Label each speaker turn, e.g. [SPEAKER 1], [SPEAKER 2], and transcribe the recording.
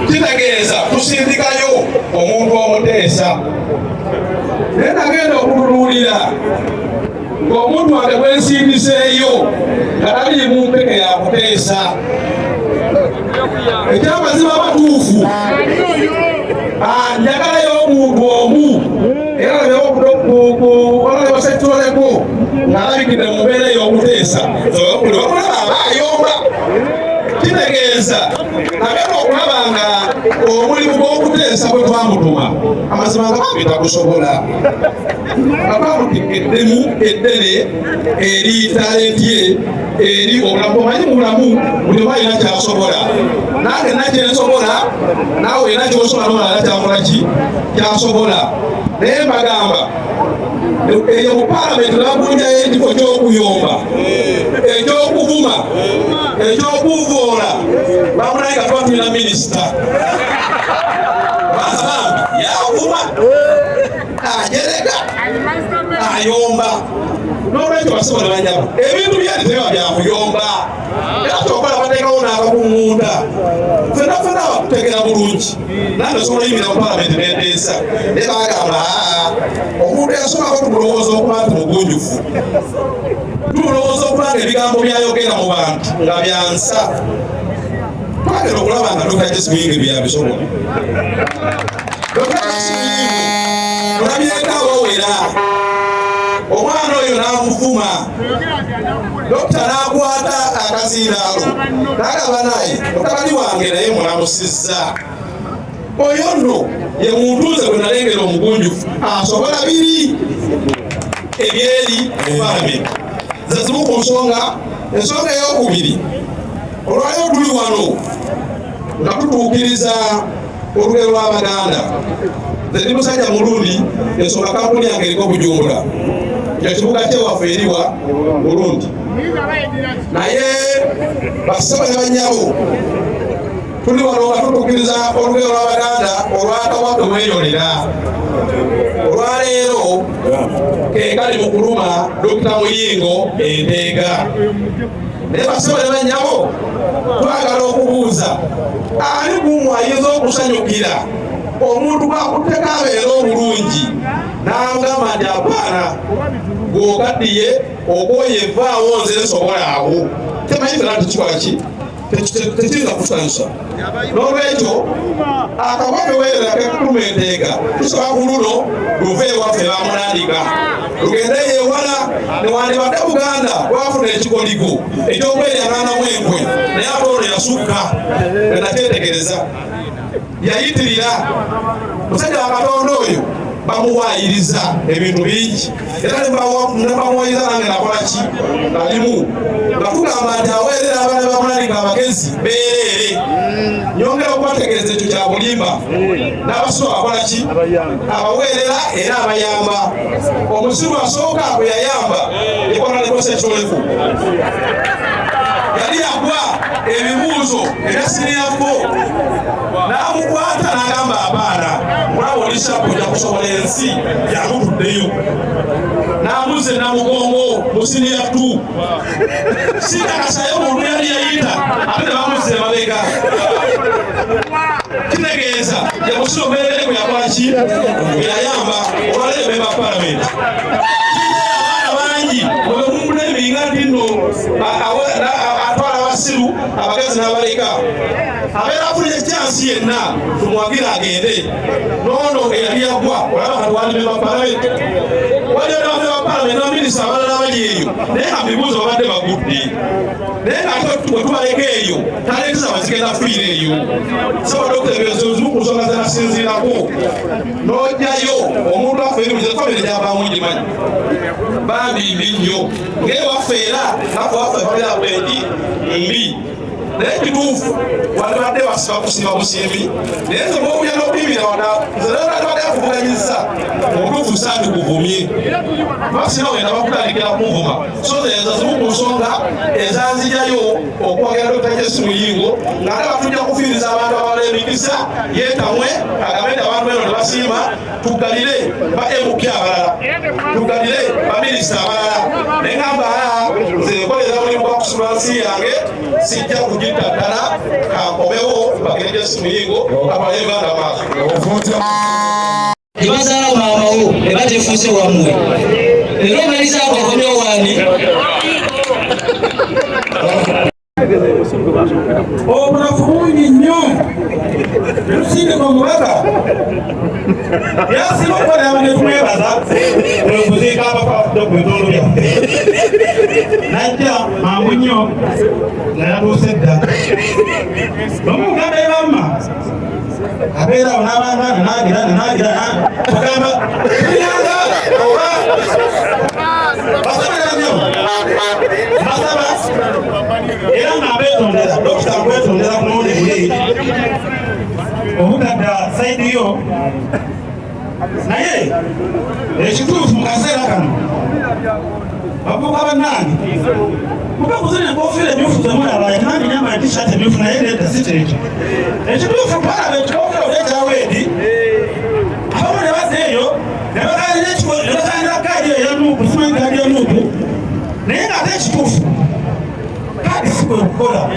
[SPEAKER 1] Kitegeeza tusindikayo omuntu omuteesa. Naye nagenda okutunuulira ng'omuntu wange gwensindiseeyo nga tali mu mpeke ya kuteesa. Ekyamazima abatuufu, njagalayo omuntu omu era olabeokusekitoleko ng'alabikidde mu mbeera ey'okuteesa. Buli bamulaba aba ayomba. Kitegeeza nagenda okulaba nga omulimu gw'okuteesa bwe twamutuma, amazima nga bambi tagusobola, nga twamutikkiddemu eddene eri talenti ye eri obulamu. Omanyi mu bulamu buli omu alina kyasobola, nange nina kyensobola, naawe olina kyosobola, n'omulala kyakola ki kyasobola. Naye mbagamba, eyo mu paalamenti bagunjayo ekifo ky'okuyomba, eky'okuvuma, eky'okuvoola. Bamunaye nga tuba tulina minisita, bambi yavuma, ajerega, ayomba. N'olwekyo basobola banyabo, ebintu byali tebiba byakuyomba, era kyokola bateekawo n'akakuŋŋunda. Fenna fenna abakutegera bulungi, nange osobola oyimira mu palamenti nenteesa, naye bagamba omuntu eyasomako tumulowooza okuba nti mugunjufu, tumulowooza okuba nga ebigambo byayogera mu bantu nga byansa. Twagenda okulaba nga Dr. Jesse Muyingo byabisobola. Dr. Jesse Muyingo olabyeko abawera, omwana oyo n'amuvuma, dokita n'akwata akazindaalo n'agamba, naye mutabani wange naye mulamusizza. Oyo nno ye muntu nze gwe nalengera omugunjufu asobola biri ebyeri mu palamenti. Ze zimu ku nsonga. Ensonga eyokubiri, olwaleero tuli wano nga tutuukiriza olugero lw'Abaganda. Nze ndi musajja Mulundi, ensonga kampuni yange eriko Bujumbura, ekibuga kyewaffe eriwa Burundi. Naye bassebo ne bannyabo, tuli wano nga tutuukiriza olugero lw'Abaganda olwakabwa teweyolera. Olwaleero ke kali mu kuluma Dokita Muyingo enteega. Naye bassebo ne bannyabo, twagala okubuuza, ani kumwe ayinza okusanyukira omuntu gwakutteko abeera obulungi n'agamba nti apaana, gw'okaddiye, okwoyo evaawo, nze nsobola awo? Temanyi fena tekikola ki, tekiyinza kusanyusa. N'olwekyo akabwa keweerera kekuluma enteega. Tusaba ku luno luve ewaffe bamunandika lugende yewala. Newandibadde Buganda bwafuna ekikoligo ekyokweryaŋŋanamu enkwe, naye ate ono yasukka. Enakyetegereza yayitirira. Musajja wa Katonda oyo bamuwaayiriza ebintu bingi, era nebamuwayiriza nange nakola ki nalimu, nga tugamba nti aweerera abaana bamulalika abagezi beereere. Nyongera okubategeeza, ekyo kya bulimba. N'abasiru akola ki? Abaweerera era abayamba. Omusiru asooka bwe yayamba yekola ekyolefu, yali yagwa ebibuuzo ebya senior four, n'amukwata n'agamba, abaana mulaba olishapu ojja kusobola ensi, yamutuddeyo n'amuzza Namugongo mu senior two. Sikakasayo muntu yali yayita, ate ne bamuzza emabega. Kitegeeza ye musiru omubeerere gwe yakola ki, gwe yayamba. Olwaleero member palamenti, abaana bangi bwemumuleminga nti nno atwala abasiru, abagezi n'abaleka. Abeera afunye chance yenna tumwagire agende. Noono eyali yagwa, olaba kati wali member palamenti, waliyo n'abamemba palamenti n'abaminisita abalala abali eyo, naye nga mibuuzo babadde bagudde. Naye nga ate bwe tubaleka eyo, talenti zaabwe zigenda kufiira eyo. Saba dokita, ebyo zimu ku nsonga zenasinziirako n'ojjayo omuntu affe eri mukiza. Famire gyavaamu ngimanyi, bambi mbi nnyo ng'ewaffe, era naffe waffe famire abwendi mbi, naye kituufu wandibadde basiba kusiba busimbi. Naye nze bwokuya n'okuyimira wana, nze nabadde akuvuganyiza obutuufu sandikuvumye, basina wenda bakutandikira kunvuma. So ezo zimu ku nsonga ezanzijayo okuwagira Dr. Jesse Muyingo, ng'ate batujja kufiiriza abantu abalala emikisa. Yeetamwe agambe nti abantu beno tebasiima, tuggalire ba MP abalala, tuggalire baminisita abalala. Naye ngamba nze nkolera mulimu gwa kusula nsi yange, sijja kugittattana, kankomewo bagire. Jesse Muyingo atwale Uganda maaso.
[SPEAKER 2] Gyebazaala maamawo eba tefuuse wammwe, era omalizaako akomyewo wani.
[SPEAKER 1] Obunafu bungi nnyo. Tusindika omubaka yasinga okukolera ne tumwebaza okuziika abafa ku bitundu byaffe, najja mangu nnyo nga yatuuse dda. Nomuganda ebamma abeerawo n'abantu nagira nagira tugamba tulinaga oba basabira nnyo, mbasaba era nga mbeetondera. Dokita, nkwetondera ku mulundi guli obutadda side yo, naye ekituufu mu kaseera kano, bavubuka bannange, muba kuzina enkofiira emyufu zemulaba, nange nyambala t-shirt emyufu, naye nedda, si kyekyo ekituufu. Twalaba ekikofiira oli ekyaweedi, abamu ne badda eyo ne bakalira kaadi eyo ya NUP, simanyi kaadi ya NUP, naye ng'ate ekituufu kaadi si kwe kukola.